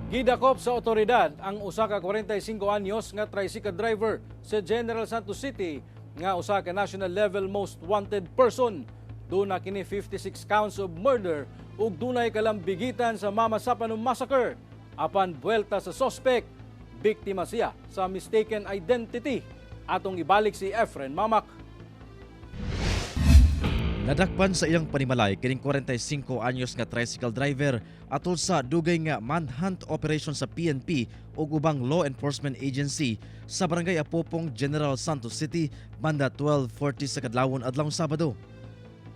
Gidakop sa otoridad ang usa ka 45 anyos nga tricycle driver sa General Santos City nga usa ka national level most wanted person. Duna kini 56 counts of murder ug dunay kalambigitan sa Mamasapano Massacre. Apan buelta sa suspect, biktima siya sa mistaken identity. Atong ibalik si Efren Mamak. Nadakpan sa iyang panimalay kining 45 anyos nga tricycle driver atol sa dugay nga manhunt operation sa PNP ug ubang law enforcement agency sa Barangay Apopong, General Santos City banda 12:40 sa kadlawon adlawng Sabado.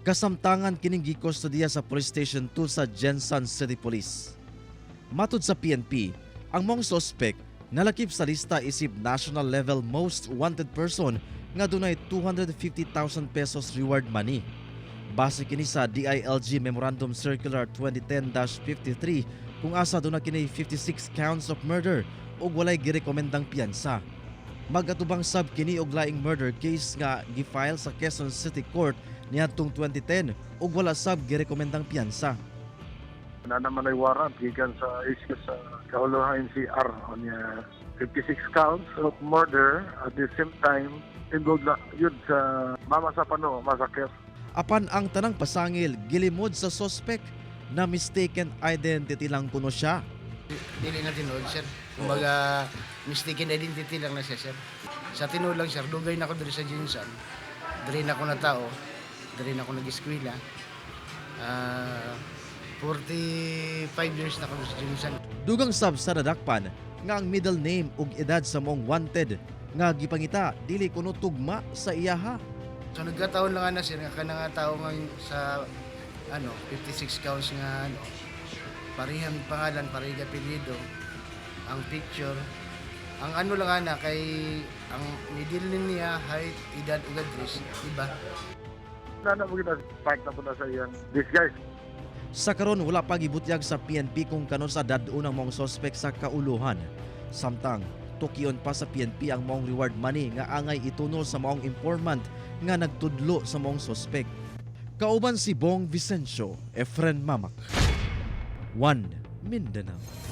Kasamtangan kining gikustodiya sa Police Station 2 sa Gensan City Police. Matud sa PNP, ang maong suspect nalakip sa lista isip national level most wanted person nga dunay 250,000 pesos reward money. Base kini sa DILG Memorandum Circular 2010-53 kung asa duna kini 56 counts of murder ug walay girekomendang piyansa. Magatubang sab kini og laing murder case nga gifile sa Quezon City Court niadtong 2010 ug wala sab girekomendang piyansa. Na naman ay warrant gikan sa issue sa Kahuluhan NCR niya, 56 counts of murder, at the same time involved na yun sa Mamasapano Massacre. Apan ang tanang pasangil gilimod sa suspect na mistaken identity lang kuno siya. Dili na tinuod, sir. Kumbaga, mistaken identity lang na siya, sir. Sa tinuod lang, sir, dugay na ako diri sa GenSan. Diri na ako na tao. Diri na ako nag-eskwela. 45 years na ako sa GenSan. Dugang sab sa nadakpan nga ang middle name ug edad sa maong wanted nga gipangita dili kuno tugma sa iyaha. So nagkataon lang na, sir, nga kanang nga tao nga sa ano 56 counts nga ano parehang pangalan, parehang apelyido, ang picture, ang ano lang ana kay ang middle name niya, height, edad ug address, iba. Na na mo kita part na po na sa iyang disguise. Sa karon wala pa gibutyag sa PNP kung kanus-a dad-on ang maong suspect sa kauluhan. Samtang tukion pa sa PNP ang maong reward money nga angay itunol sa maong informant nga nagtudlo sa maong suspect. Kauban si Bong Vicencio, Efren Mamak. 1 Mindanao.